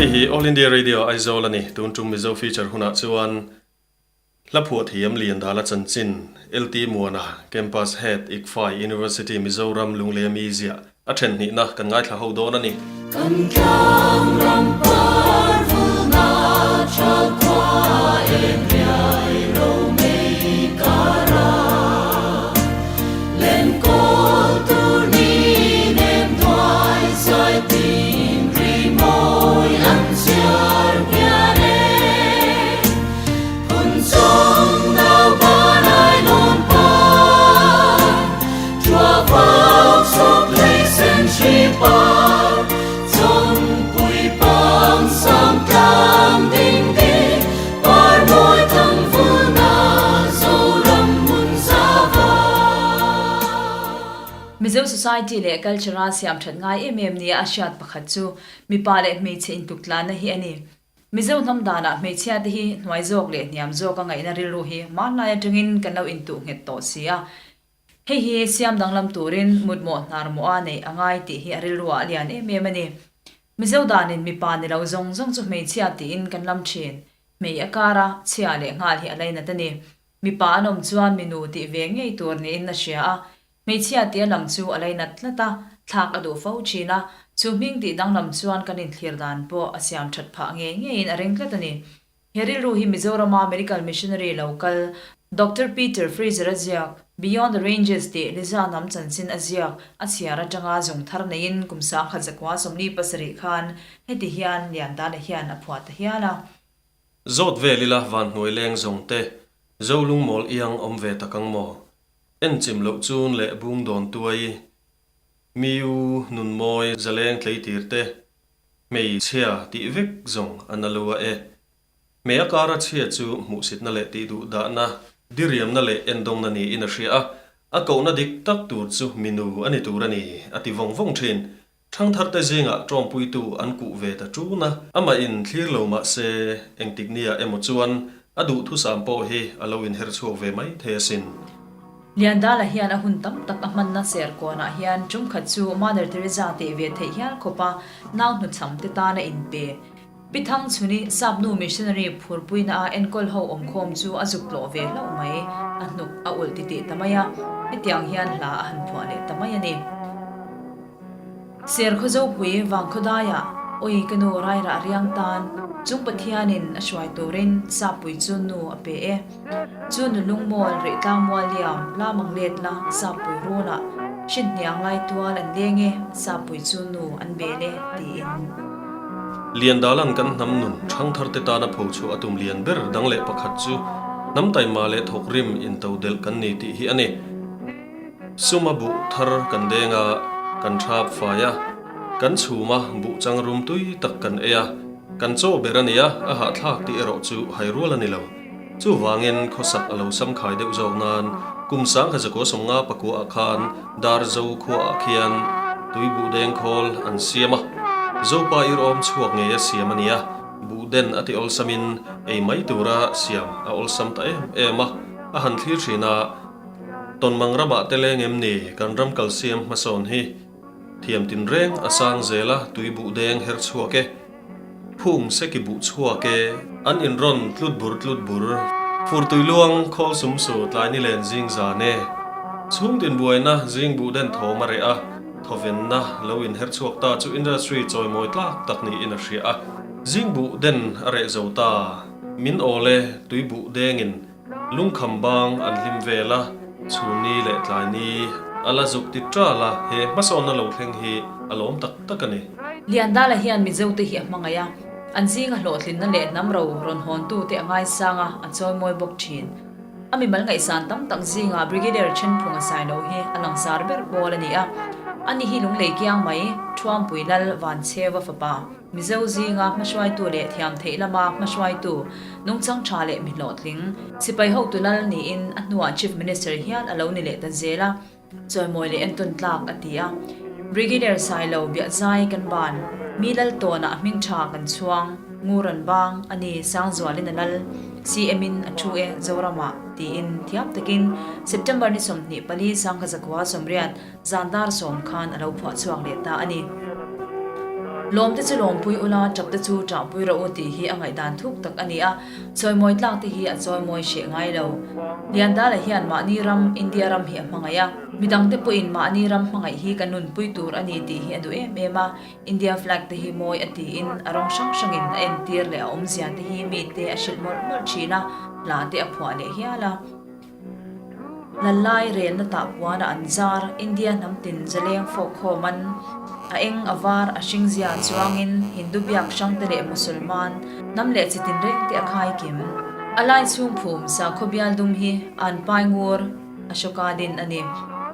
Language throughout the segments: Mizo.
Hei hi All India Radio Aizawl a ni. Tun tum Mizo Feature hunah chuan hla phuah thiam Liandala chanchin, LT Muana, Campus Head, ICFAI University Mizoram Lunglei ami ziah a then hnihna kan ngaithla ho dawn a ni. Kan tlang ram par vulna tha khua em riai ro mei kar a, len kawl tur ni nem hnuai zai tin ri mawi an chhiar ngian e. Phun chung nau ban ai lawn par, Chua vak sawk hlei sen hri par, Chawngpui pang sang tlang ding ding, Par mawi thang vulna Zoram hmun zava. Mizo Society leh Culture-a siam that ngai em em nia a hriat pakhat chu mipa leh hmeichhe intuktlana hi a ni. Mizo hnam danah hmeichhia te hi hnuai zawk leh hniam zawka ngaihna rilru hi hmanlai atangin kan lo intuh nghet tawh si a. Hei hi siam danglam turin mutmawh hnar mawha neih a ngai tih hi a rilruah a lian em em a ni. Mizo danin mipa ni lo zawng zawng chu hmeichhia tiin kan lam thin. Hmei a kara chhia leh nghal hi a lainat a ni. Mipa an awm chuan minu tih ve ngei tur niin a hria a, Hmeichhia tia lam chu a lei nat tlat a, thlak a duh fo thin a, chu hming tih danglam chuan kan inthlir dan pawh a siam that phah ngei ngeiin a ring tlat a ni. He rilru hi Mizorama Medical Missionary lo kal Doctor Peter Fraser a ziak Beyond the Ranges tih Liza hnam chanchin a ziak a chhiar atanga zung thar neiin kum 1947 khan heti hian Liandana hian a phuah ta hial a. Zawt vel ila vanhnuai leng zawng te, Zo lungmawl iang awm ve tak ang maw? En chim loh chun leh bung dawn tuai, mi u nun mawi zaleng tleitir te, hmeichhia tih vek zawng a na lo a e. Hmei a kara chhia chu hmuhsitna leh tih duh dahna, diriamna leh endawngna niin a hria a, a kohna dik tak tur chu minu a ni tur a ni, a ti vawng vawng thin. Thangtharte zingah tawngpuitu an kuh ve ta ṭun a, amah in thlir lo mah se engtik nia emaw chuan a duhthusam pawh hi a lo inher chhuak ve mai thei asin. Liandala hian a hun tam tak a hmanna Serkawnah hian ṭum khat chu Mother Teresa teh ve theih hial khawpa nau hnuchham te tan a inpe. Pi Thangchhuni Sapnu Missionary phurpuina a enkawl ho awmkhawm chu a zuk tlawh ve hlauh mai, a hnuk a ulh titih ta mai a, hetiang hian hla a han phuah leh ta mai a ni. Serkhawzopui Vangkhawdaiah Awi ka nu Rairah riang tan chung Pathianin a hruai turin Sappui chu nu a pe e. Chu nu lungmawl Rihtlang mual liam lamang let la Sappui runah hrinhniang lai tual an leng e, Sappui chu nu an bel e tiin. Liandalan kan hnam nun thangtharte tana pho chhuah a tum lian ber dang leh pakhat chu hnam taima leh thawkrim intodelh kan ni tih hi a ni. Suma buh thar kan deng a, kan thap fai a, kan chhum a, buh chang rum tui tak kan ei a, kan chaw ber a ni a, a hahthlak tih erawh chu hai rual a ni lo. Chuvangin khawsak a lo samkhai deuh zawk nan kum 1950 pakuaah khan Darzo khuaah khian tui buh deng khawl an siam a, Zopa irawm chhuak ngei a siam a ni a, buh den a ti awlsamin ei mai tura siam a awlsam ta em em a, a han thlir thin a, Tawnmang ramah te leng em ni kan ram kalsiam hmasawn hi? Thiam tinreng a sang zel a tui buh deng her chhuak e. Phung seki buh chhuak e. An inrawn tlut bur tlut bur. Fur tui luang khawl sum su tlai ni len zing zan e. Chhung tin buaina zing buh den thawm a reh a, thawvenna lo inher chhuak ta chu industry chawimawi tlak tak niin a hria a. Zing buh den a reh zo ta. Min awl e tui buh dengin Lungkham bang an hlim vel a, chhunni leh tlaini a la zuk ti ṭal a, he hmasawnna lo thleng hi a lawm tak tak a ni. Liandala hian Mizote hi a hmangaih a, an zinga hlawhtlinna leh hnam ro rawn hawntute a ngaisang a, a chawimawi bawk ṭhin. A mimal ngaihsan tam tak zingah Brigadier Thenphunga Sailo hi a langsar ber pawl a ni a, ani hi lunglei kiang mai Thuampui Lal Vanchheva fapa. Mizo zinga hmahruaitu leh thiam theih lama hmahruaitu, nungchang tha leh mi hlawhtling, sipai hotu lal niin a hnuah Chief Minister hial a lo ni leh ta zel a, chawimawi leh entawn tlak a ti a. Brigadier Sailo Biahzai kan ban, mi lal tawnah hming tha kan chhuang, ngur an bang, a ni Sangzualin a lal, CM in a thu e Zoramah tiin thiam takin September ni 24 sangkha zakua 80 Zan dar sawm khan a lo phuah chhuak leh ta a ni. Lawmte chu lawmpui ula, ṭapte chu ṭahpui rawh u tih hi a ngaihdan thuk tak a ni a, chawimawi tlak te hi a chawimawi hreh ngai lo. Liandala hian mahni ram, India ram hi a hmangaih a, midangte pawhin mahni ram hmangaih hi kan nunpui tur a ni tih hi a duh em em a, India flag te hi mawi a tiin a rawng hrang hrangin a entir leh a awmzia te hi mite a hrilh mawlh mawlh thin a, hla te a phuah leh hial a. Lallai relna tah puana an zar, India hnam tin zaleng fawk khawm an, a eng a var a hring zia chuangin Hindu biak hrang te leh Musulman hnam leh chi tinreng te a khai kim. A lai chhung phum sakhaw bial dum hi an pai ngur a hrawka din a ni.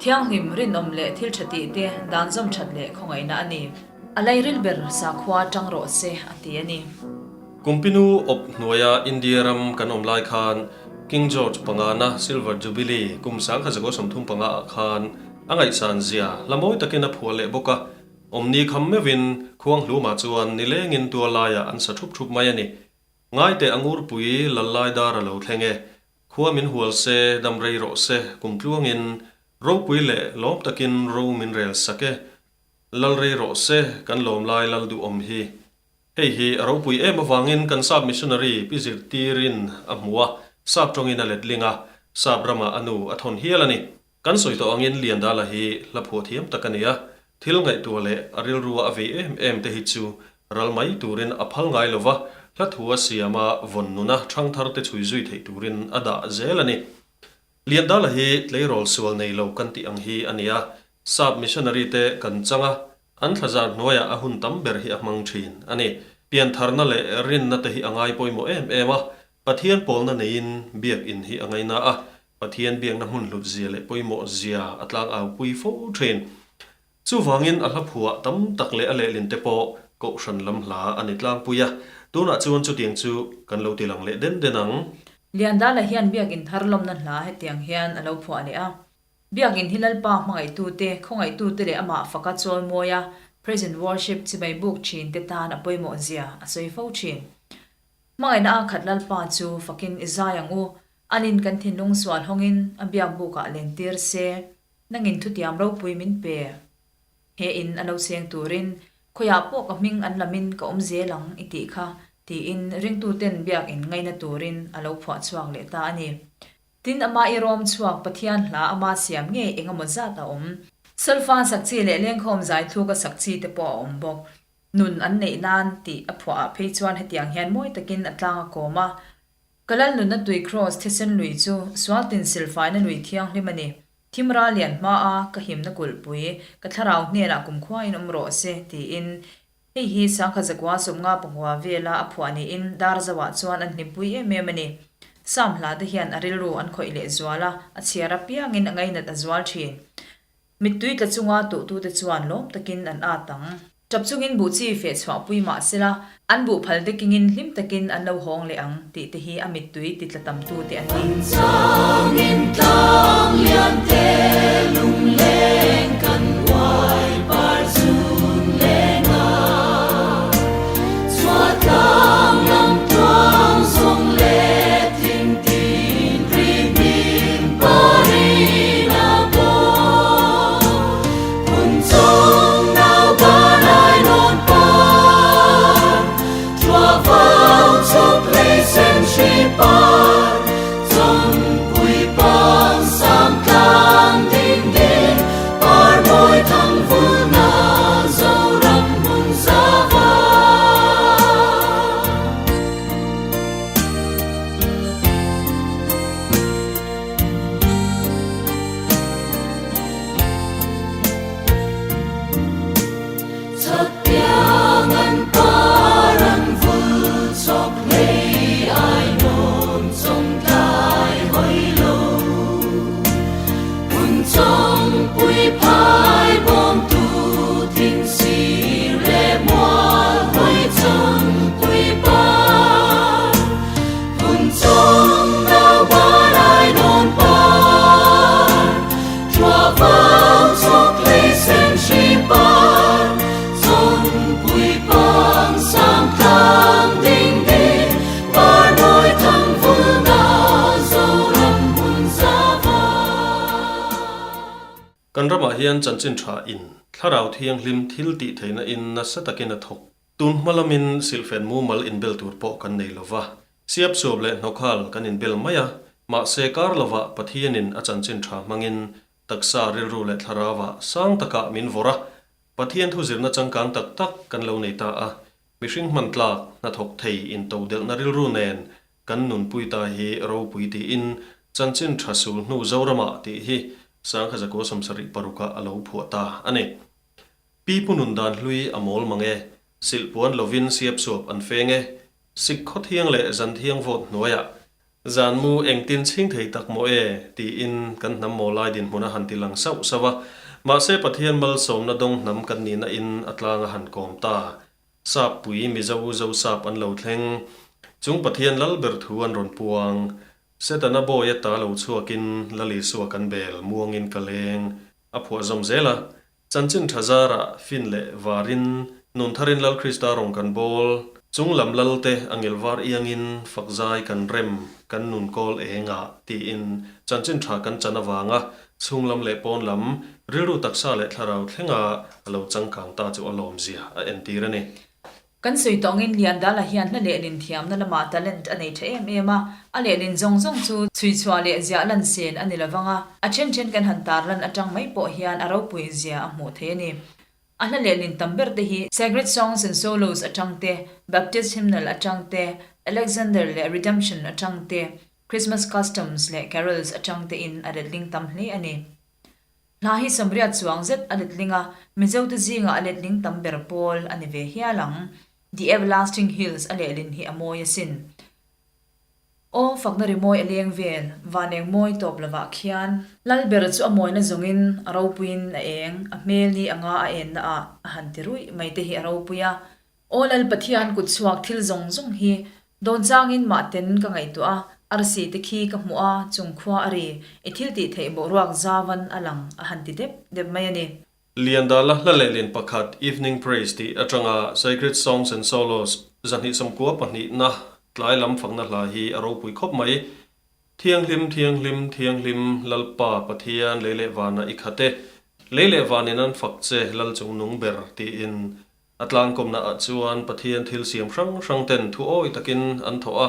Thianghlim, rinawm leh thil tha tih te dan zawm that leh khawngaihna a ni. A lairil ber sakhua tang rawh se a ti a ni. Kumpinu awp hnuaia India ram kan awm lai khan King George pangana Silver Jubilee kum 1935 ah khan a ngaihsan zia hla mawi takin a phuah leh bawk a, awmni kham meuhin Khuanghlumah chuan nilengin tual laiah an sa thup thup mai a ni. Ngaite a ngurpui lal lai dar a lo thleng e, khua min hual se, dam rei rawh se, kum tluangin ropui leh lawm takin ro min rel sak e, lal rei rawh se, kan lawm lai lal duhawm hi. Hei hi a ropui em avangin kan sap missionary pi zirtirin a hmu a, sap tawngin a letling a, sap ramah a nu a thawn hial a ni. Kan sawi tawh angin Liandala hi hla phuah thiam tak a ni a, thil ngaihtuah leh a rilrua a vei em em te hi chu ral mai turin a phal ngai lova, hla thu a siam a, vawn nuna thangthar te chhui zui theih turin a dah zel a ni. Liandala hi tleirawl sual nei lo kan tih ang hi a ni a, sap missionary te kan chang a, An thlazar hnuaiah a hun tam ber hi a hmang thin a ni. Piantharna leh rinna te hi a ngai pawimawh em em a, Pathian pawlna neiin biak in hi a ngaina a, Pathian biakna hmun hlut zia leh pawimawh zia a tlang au pui fo thin. Chuvangin a hla phuah tam tak leh a lehlin te pawh Kohhran lam hla a ni tlangpui a, tunah chuan chutiang chu kan lo ti lang leh den den ang. Liandala hian biak in thar lawmna hla hetiang hian a lo phuah leh a. Biakinn hi Lalpa hmangaihtute, khawngaihtute leh amah faka chawl mawia praise and worship chibai buk thin te tan a pawimawh zia a sawi fo thin. Hmangaihna a khat Lalpa chu fakin i zai ang u, anin kan thinlung sual hawngin a biak bukah lentir se, nangin thutiam ropui min pe. He in a lo cheng turin khawiah pawh ka hming an lamin ka awm zel ang i tih kha, tiin ringtuten biakinn ngaina turin a lo phuah chhuak leh ta a ni. Tin, amah i rawm chhuak Pathian hla ama siam ngei eng emaw zat a awm. Solfa sak chi leh lengkhawm zai thluka sak chi te pawh a awm bawk. Nun an neih nan tih a phuah ah phei chuan hetiang hian mawi takin a tlang a kawm a. Ka lal nunna tui kraws thisen lui chu sual tin silfaina lui thianghlim a ni. Thim ral lian hma a ka himna kulhpui ka thlarau hnenah kumkhuain awm rawh se tiin Hei hi sangkhat zakua sawmnga pakua vela a phuah niin Darzoah chuan an hlimpui em em a ni. Sam hla te hian a rilru an khawih leh zual a, a chhiar apiangin a ngainat a zual thin. Mittui tla chunga tuhtute chuan lawm takin an at ang. Tap chungin buh chi feh chhuahpui mah sela, an buh phal te kingin hlim takin an lo hawng leh ang tih te hi a mittui ti tla tamtu te an ni. Changin tlang lian te lungleng kan uai par zun leng a, chhuah tlang lam tluang zawng leh thing tin ri hnim parin a bawk. Hun chung nau ban ai nawn par, Thua vang chhawk hlei sen hri par, Chawngpui pang sang tlang ding ding, Par mawi thang vulna Zoram hmun za va. Chhakpiang an par an vul chhawk hlei ai nawn chawng tlai hawi lo. Hun chawngpui phai bawmtu thing sir leh mual hawi chawngpui par. Hun chawng nau ban ai nawn par. Thua vang chhawk hlei sen hri par, Chawngpui pang sang tlang ding ding, Par mawi thang vulna Zoram hmun za vang. Kan ramah hian chanchin tha in Thlarau Thianghlim thil tih theihna in nasa takin a thawk. Tun hma lamin silhfen mumal inbel tur pawh kan nei lo va, siapsuap leh hnawkhal kan inbel mai a, mahse kar lovah Pathianin a chanchin tha hmangin taksa rilru leh thlarauah sang takah min vawrh a, Pathian thu zirna changkang tak tak kan lo nei ta a, mihring hman tlak hnathawk thei intodelhna rilru nen kan nunpui ta hi ropui tiin chanchin tha sul hnu Zoramah tih hi Sangkha Zakua 76 ah a lo phuah ta a ni. Pi pu nun dan hlui a mawl mang e, silh puan lovin siapsuap an feng e, sik khaw thiang leh zan thiang vawt hnuaiah zan mu engtin chhing thei tak maw e tiin kan hnam maw lai dinhmun a han ti lang sauh sauh a, mahse Pathian malsawmna dawng hnam kan nihna in a tlang a han kawm ta. Sap pui Mizo Zosap an lo thleng, chung Pathian lal ber thu an rawn puang, Setana bawi ata lo chhuakin Lal Isua kan bel muangin ka leng a phuah zawm zel a, Chanchin tha zarah fin leh varin nun tharin Lal Krista rawng kan bawl, chung lam Lalte a ngil var iangin fak zai kan rem kan nun kawl engah tiin chanchin tha kan chan avanga chhung lam leh pawn lam rilru taksa leh thlarau thlenga a lo changkang ta chu a lawmzia a entir a ni. Kan sawi tawngin Liandala hian hla lehlin thiamna lamah talent a nei tha em em a, a lehlin zawng zawng chu chhuichhuah leh ziah lan sen a ni lo vang a, a then then kan han tar lan atang mai pawh hian a ropui zia a hmuh theih a ni. A hla lehlin tam ber te hi Sacred Songs and Solos atang te, Baptist Hymnal atang te, Alexander leh Redemption atang te, Christmas Customs leh Carols atang te in a letling tam hle a ni. Hla hi Samriat chuang zet a letling a, Mizote zingah a letling tam ber pawl a ni ve hial ang. The Everlasting Hills a lehlin hi a mawi asin. Aw, fakna rimawi a leng vel, van eng mawi tawp lovah khian. Lal ber chu a mawina zawngin a ropuiin a eng, a hmel ni anga a enna ah a han ti ruih mai te hi a ropui a. Aw Lal Pathian kut chhuak thil zawng zawng hi dawn changin mah ten ka ngaihtuah a, arsi te khi ka hmuh a, chung khua a ri, i thil tih theih boruak zauvan a lang a han ti dep dep mai a ni. Liandala hla lehlin pakhat Evening Praise tih atanga Sacred Songs and Solos 292 na tlai lam fakna hla hi a ropui khawp mai. Thianghlim, thianghlim, thianghlim, Lalpa Pathian lei leh vana i khat e, lei leh vanin an fak che Lal chungnung ber tiin A tlangkawmna ah chuan Pathian thil siam hrang hrang ten thu awi takin an thawh a,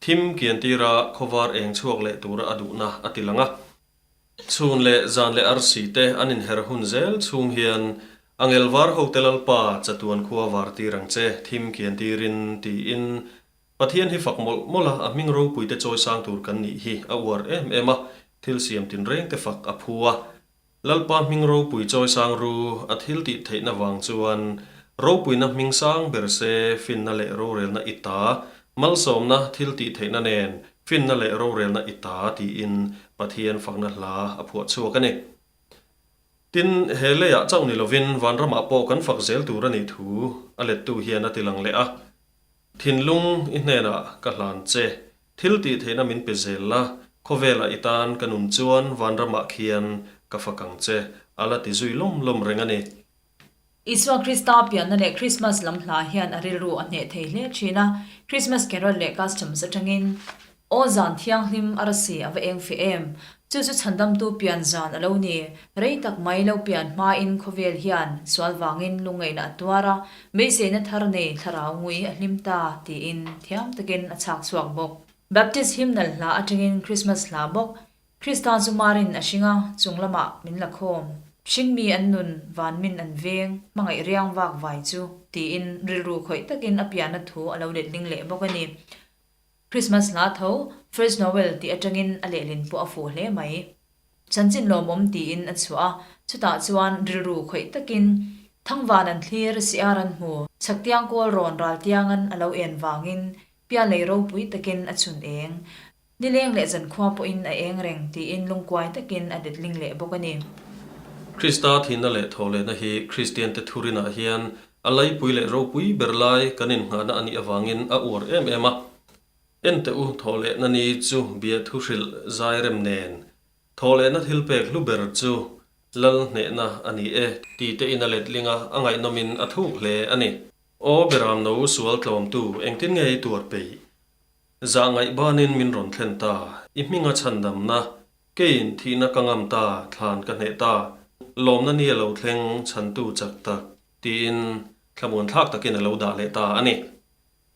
thim kian tira khawvar eng chhuak leh tura a duhna a ti lang a. Chhun leh zan leh arsi te an inher hun zel chhung hian a ngel var ho te Lalpa chatuan khua var tir ang che thim kian tirin tiin Pathian hi fak mawlh mawlh a, a hming ropui te chawi sang tur kan nih hi a uar em em a, thil siam tinreng te fak a phu a. Lalpa hming ropui chawi sang ru a thil tih theihna vang chuan ropuina hming sang ber se finna leh rorelna i ta, malsawmna thil tih theihna nen finna leh rorelna i ta tiin Pathian fakna hla a phuah chhuak a ni. Tin, he leiah chauh ni lovin vanramah pawh kan fak zel tur a nih thu a lettu hian a ti lang leh a. Thinlung i hnenah ka hlan che. Thil tih theihna min pe zel la, khawvelah i tan ka nun chuan vanramah khian ka fak ang che, a la ti zui lawm lawm reng a ni. Isua Krista pianna leh Krismas lam hla hian a rilru a hneh thei hle thin a, Krismas carol leh customs atangin Aw zan thianghlim a rasi a va eng fe em! Chu chu chhandamtu pian zan a lo ni. Rei tak mai lo pian hmain khawvel hian sual vangin lungngaihna a tuar a, beiseina thar nei thlarau ngui a hlim ta tiin thiam takin a chhak chhuak bawk. Baptist hymnal hla atangin Christmas hla bawk Krista chu marin a hring a, chung lamah min la khawm. Hringmi an nun, van min an veng, hmangaih riang vak vai chu tiin rilru khawih takin a pianna thu a lo letling leh bawk a ni. Christmas hla tho, First Noel tih atangin a lehlin pawh a fuh hle mai. Chanchin lawmawm tiin a chhuah a, chutah chuan rilru khawih takin Thangvan an thlir, siar an hmu, chhaktiang kawl rawn raltiangan a lo en vangin pialei ropui takin a chhun eng. Nileng leh zankhua pawhin a eng reng tiin lungkuai takin a letling leh bawk a ni. Krista thihna leh thawhlehna hi Kristiante thurinah hian A laipui leh ropui ber lai kan innghahna a nih avangin a uar em em a. Enteh u, thawhlehna ni chu bia thu hrilh zairem nen, thawhlehna thil pek hlu ber chu Lal hnehna a ni e, ti te in a letling a, a ngaihnawmin a thuk hle a ni. Aw Beram no sual tlawmtu, engtin nge i tuar peih? Zah ngaih banin min rawn thlen ta, i hminga chhandamna Keiin thihna ka ngam ta, thlan ka hneh ta, lawmna ni a lo thleng chhantu chak tak, tiin Thlamuanthlak takin a lo dah leh ta a ni.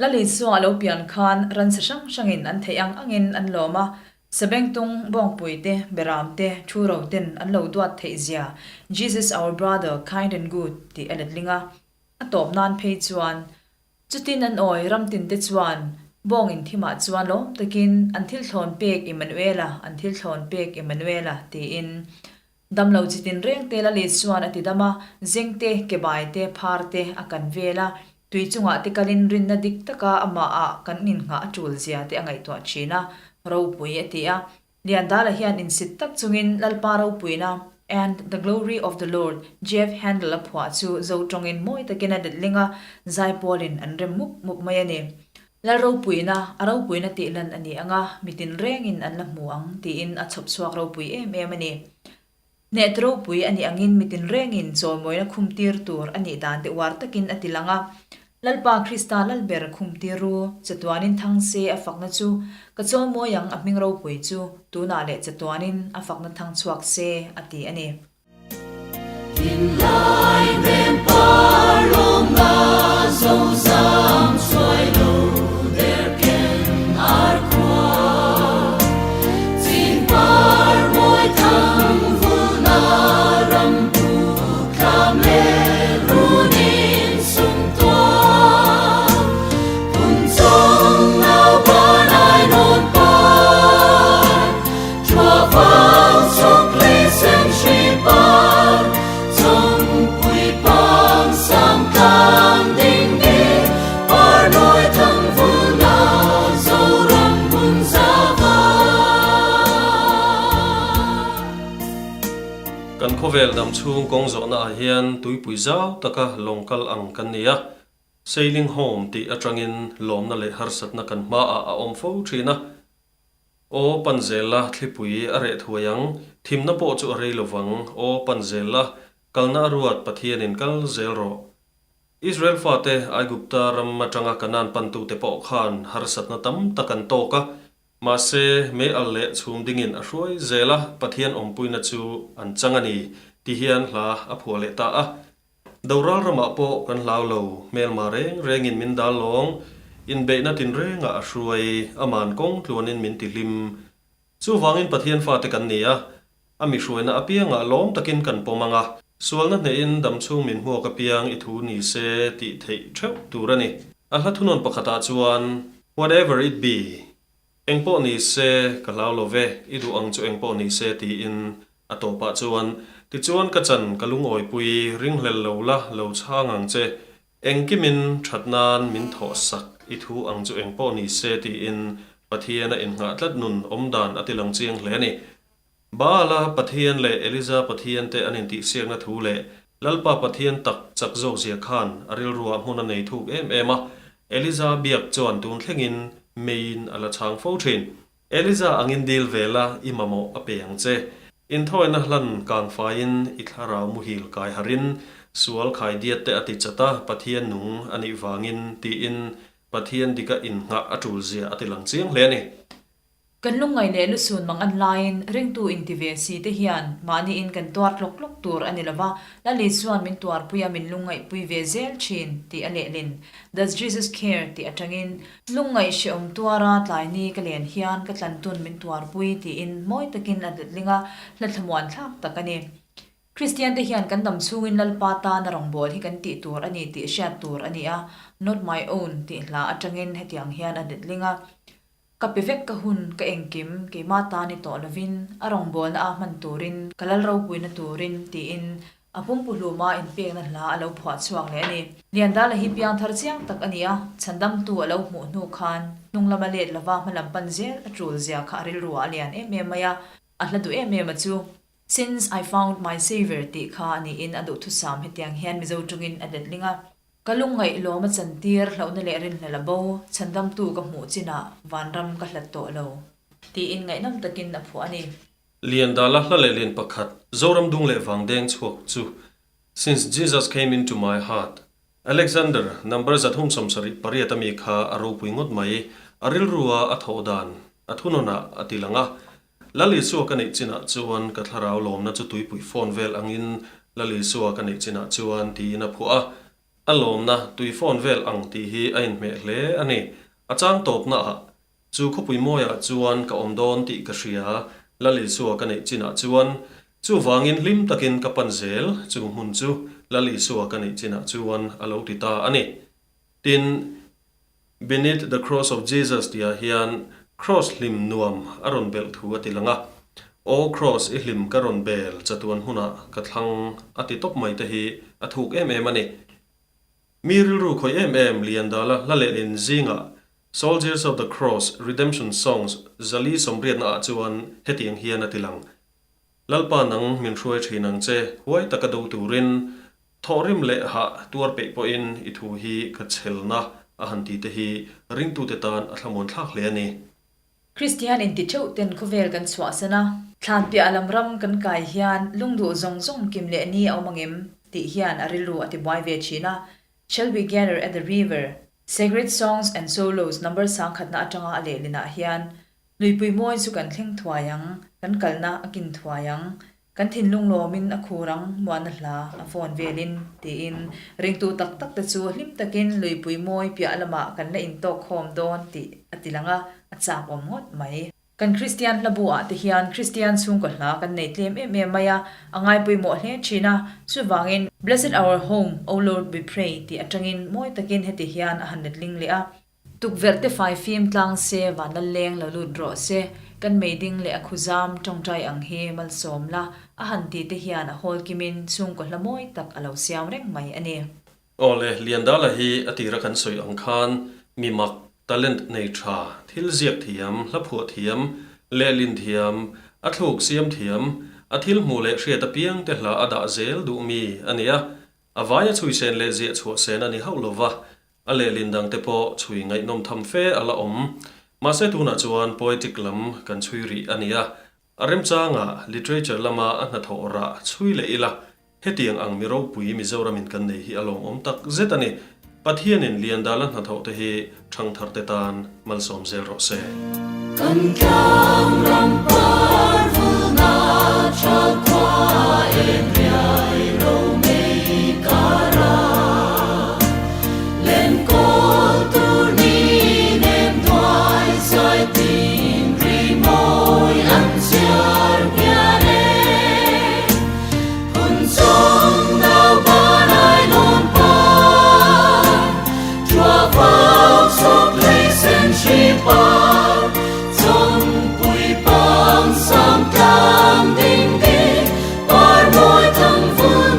Lalisua a lo pian khan ransa hrang hrangin an theih ang angin an lawm a, Sabengtung, Bawngpui te, Beram te, Thuro ten an lo duat theih zia Jesus our brother, kind and good tih a letling a. A tawp nan phei chuan chutin an awi ram tin te chuan Bawng in thimah chuan lawm takin an thil thlawn pek Emmanuela, an thil thlawn pek Emmanuela tiin Damlo chi tinreng te Lalit chuan a ti dam a, zeng te, kebai te, phar te a kan vel a, tui chungah te kalin rinna dik taka amahah kan innghah a tul zia te a ngaihtuah thin a, ropui a ti a. Liandala hian insit tak chungin Lalpa ropuina And the Glory of the Lord Jeff Handel a phuah chu zo tawngin mawi takin a letling a, zaipawlin an rem mup mup mai a ni. Lal ropuina, a ropuina tih lan a ni ang a, mi tinrengin an la hmu ang, tiin a chhawp chhuak ropui em em a ni. Hneh ropui a nih angin mi tinrengin chawimawina khumtir tur a nih dan te uar takin a ti lang a. Lalpa Krista Lalber khumtir ru, chatuanin thang se a fakna chu, ka chawimawi ang a hming ropui chu, tunah leh chatuanin a fakna thang chhuak se, a ti a ni. Kan khawvel dam chhung kawng zawhna ah hian tuipui zau taka lawng kal ang kan ni a, Sailing Home tih atangin lawmna leh harsatna kan hmaah a awm fo thin a. Aw pan zel la, thlipui a reh thuai ang, thimna pawh chu a rei lo vang, aw pan zel la, kalna a ruat Pathianin kal zel rawh. Israel fate Aigupta ram atanga Kanaan pantute pawh khan harsatna tam tak an tawk a, mahse mei al leh chhum dingin a hruai zel a, Pathian awmpuina chu an chang a ni, ti hian hla a phuah leh ta a. Doral ramah pawh kan hlau lo, hmelma reng rengin min dal lawng, inbeihna tinrengah a hruai, aman kawng tluanin min tihlim. Chuvangin Pathian fate kan ni a, a mi hruaina apiangah lawm takin kan pawm ang a, sualna hnehin damchhung min hmuak apiang i thu ni se tih theih theuh tur a ni. A hla thunawn pakhatah chuan, Whatever it be, Engpawh ni se, ka hlau lo ve, i duh ang chu engpawh ni se tiin a tawpah chuan, Tichuan ka chan ka lungawipui ringhlel lo la lo chhang ang che, engkimin that nan min thawh sak i thu ang chu engpawh ni se tiin Pathian a innghah tlat nun awmdan a ti lang chiang hle a ni. Baala Pathian leh Eliza Pathian te an intihsiakna thu leh Lalpa Pathian tak chak zawk zia khan a rilruah hmun a nei thuk em em a, Eliza biak chuan tun thlengin meiin a la chhang fo thin. Eliza angin dil ve la i mamawh a pe ang che. Inthawina hlan kang faiin i thlarau muhil kai harin sual khai diat te a ti chat a, Pathian nung a nih vangin tiin Pathian dika innghah a tul zia a ti lang chiang hle a ni. Kan lungngaih leh lusun mang an laiin ringtu inti ve si te hian mahniin kan tuar tlawk tlawk tur a ni lova, Lali chuan min tuarpui a min lungngaihpui ve zel thin tih a lehlin Does Jesus Care tih atangin lungngaih hrehawm tuara tlaini ka len hian ka tlantun min tuarpui tiin mawi takin a letling a, hla thlamuan thlak tak a ni. Kristian te hian kan dam chhungin Lalpa tana rawngbâwl hi kan tih tur a ni tih hriat tur a ni a, Not My Own tih hla atangin hetiang hian a letling a. Ka pe vek ka hun, ka engkim, keimah ta ni tawh lovin, a rawngbawlna a hman turin, ka lal ropuina turin, tiin a pumpuhluma inpekna hla a lo phuah chhuak leh a ni. Liandala hi piangthar chiang tak a ni a, chhandamtu a lo hmuh hnu khan hnung lama let lova hmalam pan zel a tul zia kha a rilruah a lian em em mai a, a hla duh em em a chu. Since I found my Saviour tih kha a niin a duhthusam hetiang hian Mizo tawngin a letling a. Ka lungngaih lawm a chantir hlauhna leh rinhlelh a bo, chhandamtu ka hmuh chinah vanram ka hlat tawh lo, tiin ngaihnawm takin a phuah a ni. Liandala hla leh lian pakhat, Zoram dung leh vang deng chhuak chu, Since Jesus came into my heart, Alexander, number 378 a mi kha a ropui ngawt mai, a rilrua a thawh dan, a thunawnah a ti lang a. Lal Isua ka neih chinah chuan ka thlarau lawmna chu tuipui fawn vel angin Lal Isua ka neih chinah chuan tiin a phuah a. A lawmna tui fawn vel ang tih hi a inhmeh hle a ni. A chang tawpnaah chu khawpui mawiah chuan ka awm dawn tih ka hria, Lal Isua ka neih chinah chuan. Chuvangin hlim takin ka pan zel chu hmun chu Lal Isua ka neih chinah chuan a lo ti ta a ni. Tin, Beneath the Cross of Jesus tihah hian Cross hlim nuam a rawn belh thu a ti lang a, Aw Cross i hlim ka rawn bel chatuan hmunah ka thlang a ti tawp mai te hi a thuk em em a ni. Mi rilru khawih em em Liandala hla lehlin zingah Soldiers of the Cross Redemption Songs zali sawmriatna ah chuan hetiang hian a ti lang, Lalpa nang min hruai thin ang che huai taka do turin Thawhrim leh hah tuar peih pawhin i thu hi ka chhelna a han ti te hi ringtute tan a thlamuan thlak hle a ni. Kristian inti theuh ten khawvel kan chhuahsan a. Thlan piah lam ram kan kai hian lungduh zawng zawng kim leh ni a awm angem tih hian a rilru a tibuai ve thin a. Shall we gather at the river? Sacred Songs and Solos number sangkhatna atanga a lehlinah hian Luipui mawi chu kan thleng thuai ang, kan kalna a kin thuai ang, kan thinlung lawmin a khur ang muanna hla a phone velin, tiin ringtu tak tak te chu hlim takin luipui mawi piah lamah kan la intawk khawm dawn tih a ti lang a, a chak awm ngawt mai. Kan Kristian hla bu ah te hian Kristian chhungkaw hla kan nei tlem em em mai a, a ngaipawimawh hle thin a, chuvangin Blessed our home, O Lord we pray tih atangin mawi takin heti hian a han letling leh a. Tukverh te fai fim tlang se van lal leng lo lut rawh se, kan mei ding leh a khuzam tawngtai ang hi malsawm la, a han ti te hian a hawl kimin chhungkaw hla mawi tak a lo siam reng mai a ni. Aw le, Liandala hi a tira kan sawi ang khan mi mak, talent nei tha, thil ziak thiam, hla phuah thiam, lehlin thiam, a thluk siam thiam, a thil hmuh leh hriat apiang te hla a dah zel duh mi a ni a, a vaia chhui sen leh ziah chhuah sen a ni hauh lova, A lehlin dangte pawh chhui ngaihnawm tham fe a la awm. Mahse tunah chuan poetic lam kan chhui rih a ni a, a remchangah literature lama a hnathawh rah chhui leh ila, hetiang ang mi ropui Mizoramin kan nei hi a lawmawm tak zet a ni. Pathianin Liandala hnathawh te hi ṭhangtharte tan malsawm zel rawh se. Kan tlang ram par vulna thal khua em riai ro mei kara Lenkawl tur ni nem duai zai tin ri mawi an chhiar ngian e Phun chung nau ban ai lawn par Chua vang sawk lei sen hri par, Chawngpui pang sang tlang ding ding, Par mawi thang vul.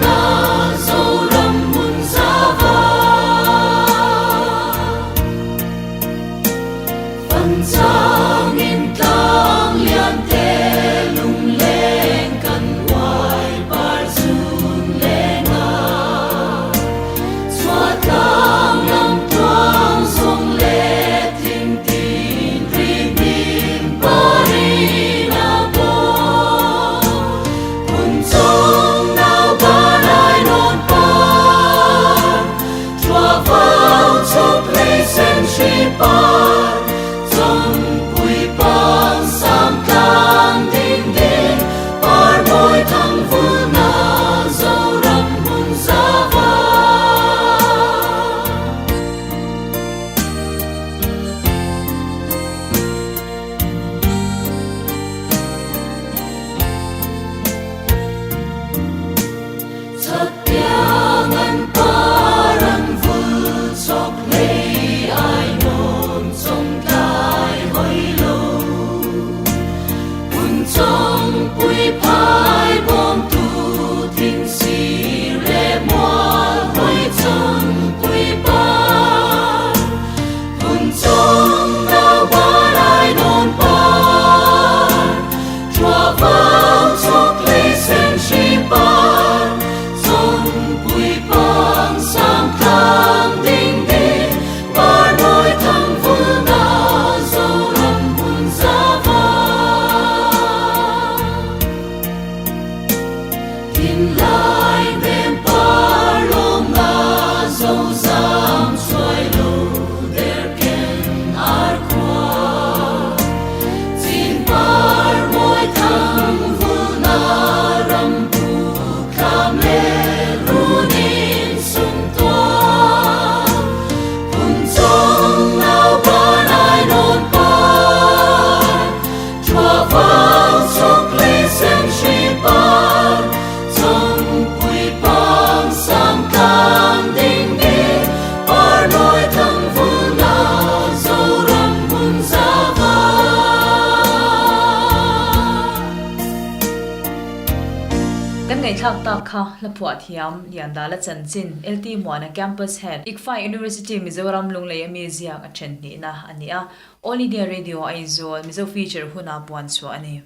ngaihthlak tak kha hla phuah thiam Liandala chanchin LT Muana Campus Head, ICFAI University Mizoram Lunglei ami ziak a then hnihna a ni a, All India Radio Aizawl Mizo Feature huna puan chhuah a ni.